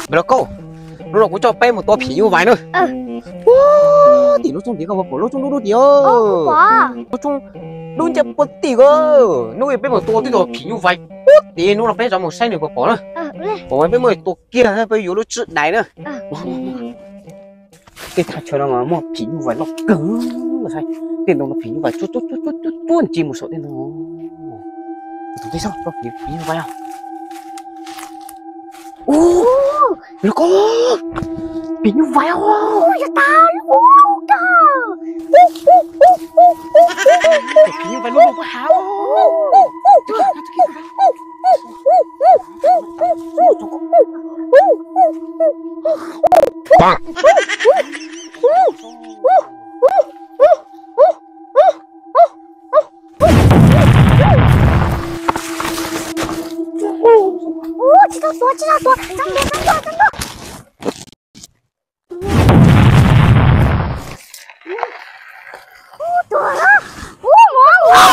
Npawg Lauj Kaub, hnub no kuv coj peb mus tua phim nyuj vais na. Tim lub tsoob tim koj puas pom lub tsoob dub dub tim? Lub tsoob dub nciab puag tim ko. Hnub no peb mus tua tib tug phim nyuj vais puag tim, hnub no peb rov mus saib nws puas pom na. Pom mas peb muab tua kiag, peb yuav lub tswb dais na. Tej thaj chaw no mas muaj phim nyuj vais loj kawg. Saib tej ntoo no phim nyuj vais tsuag tsuag ntsis mus saum tej ntoo. Tus teb saib phim nyuj vais. Ua, los ko, phim nyuj vais os. Phim nyuj vais lub lub hav. Ua, tsis tau tua, tsis tau tua, txhob ntua, txhob ntua, txhob ntua. Ua, tua, ua, ua, ua.